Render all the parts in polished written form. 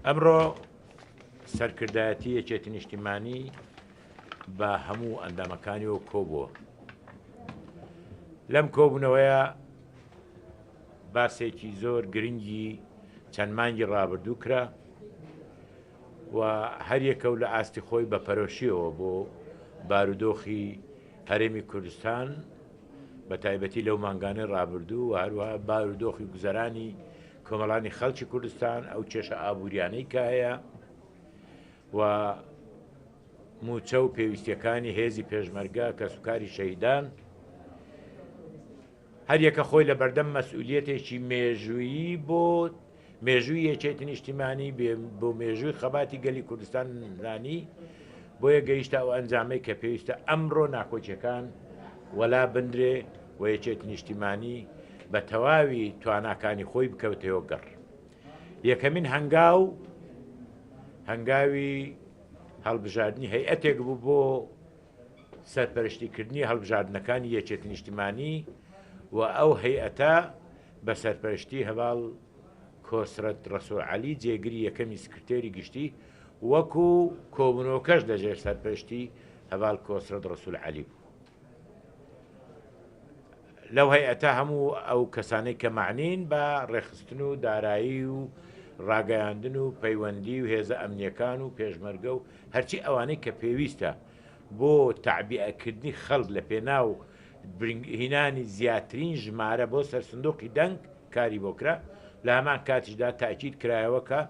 ئەمڕۆ سەرکردایەتی یەکێتی نیشتیمانی بە هەموو ئەندامەکانیەوە کۆبووە. لەم کۆبوونەوەیە باسێکی زۆر گرنگی چەند مانگی ڕابردوو کرا و هەریەکە و لە ئاستی خۆی بە پەرۆشیەوە بۆ بارودۆخی هەرێمی کوردستان بە تایبەتی لەو مانگانەی ڕابردوو و هەروەها بارودۆخی گوزەرانی کۆمەڵانی خەڵکی کوردستان، ئەو کێشە ئابووریانەی کە هەیە و مووچە و پێویستیەکانی هێزی پێشمەرگە، کەسوکاری شەهیدان، هەریەکە خۆی لە بەردەم مەسئولیەتێکی مێژوویی بۆ مێژووی یەکێتی نیشتیمانی بۆ مێژووی خەباتی گەلی کوردستان زانی، بۆیە گەیشتە ئەو ئەنجامەی کە پێویستە ئەمڕۆ ناکۆکیەکان وەلا بنرێ و یەکێتی نیشتیمانی بە تەواوی تواناکانی خۆی بکەوتەوە گەڕ. یەکەمین هەنگاو هەنگاوی هەڵبژاردنی هەیئەتێک بوو بۆ سەرپەرشتیکردنی هەڵبژاردنەکانی یەکێتی نیشتیمانی و ئەو هەیئەتە بە سەرپەرشتی هەڤاڵ کۆسرەت ڕەسوڵ عەلی جێگری یەکەمی سکرتێری گشتی وەکو کۆبوونەوەکەش لەژێر سەرپەرشتی هەڤاڵ کۆسرەت ڕەسول عەلی بوو. لەو هەیئەتە هەموو ئەو کەسانەی کە مەعنین بە ڕێکخستن و دارایی و ڕاگەیاندن و پەیوەندی و هێزە ئەمنیەکان و پێشمەرگە و هەرچی ئەوانەی کە پێویستە بۆ تەعبیئەکردنی خەڵک لە پێناو هینانی زیاترین ژمارە بۆ سەر سندوقی دەنگ کاری بۆ کرا، لە هەمان کاتیشدا تەئکید کرایەوە کە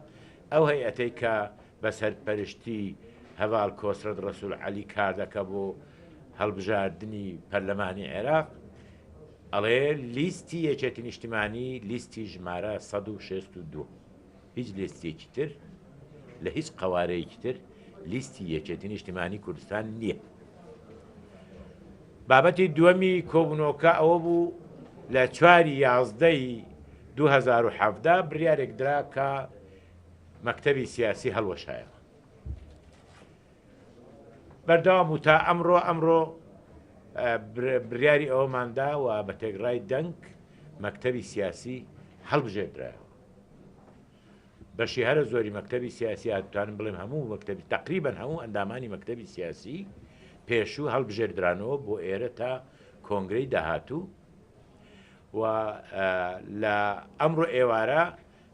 ئەو هەیئەتەی کە بە سەرپەرشتی هەڤاڵ کۆسرەت ڕەسول عەلی کار دەکا بۆ هەڵبژاردنی پەرلەمانی عێراق ئەڵێ لیستی یەکێتی نیشتیمانی لیستی ژمارە 162 هیچ لیستێکی تر لە هیچ قەوارەیەکی تر لیستی یەکێتی نیشتیمانی کوردستان نییە. بابەتی دووەمی کۆبوونەوەکە ئەوە بوو لە چواری یازدەی 2017 بریارێک درا کە مەکتەبی سیاسی هەڵوەشایەوە. بەردەوام بوو تا ئەمڕۆ، ئەمڕۆ بریاری ئەوەماندا و بە تێکڕای دەنگ مەکتەبی سیاسی هەڵبژێردرایەوە. بەشی هەرە زۆری مەکتەبی سیاسی ئەتوانم بڵێم هەموو مەکتەبی تەقریبەن هەموو ئەندامانی مەکتەبی سیاسی پێشوو هەڵبژێردرانەوە بۆ ئێرە تا کۆنگرەی داهاتوو و لە ئەمڕۆ ئێوارە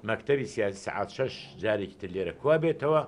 مەکتەبی سیاسی سەعات شەش جارێکی تر لێرە کوا بێتەوە.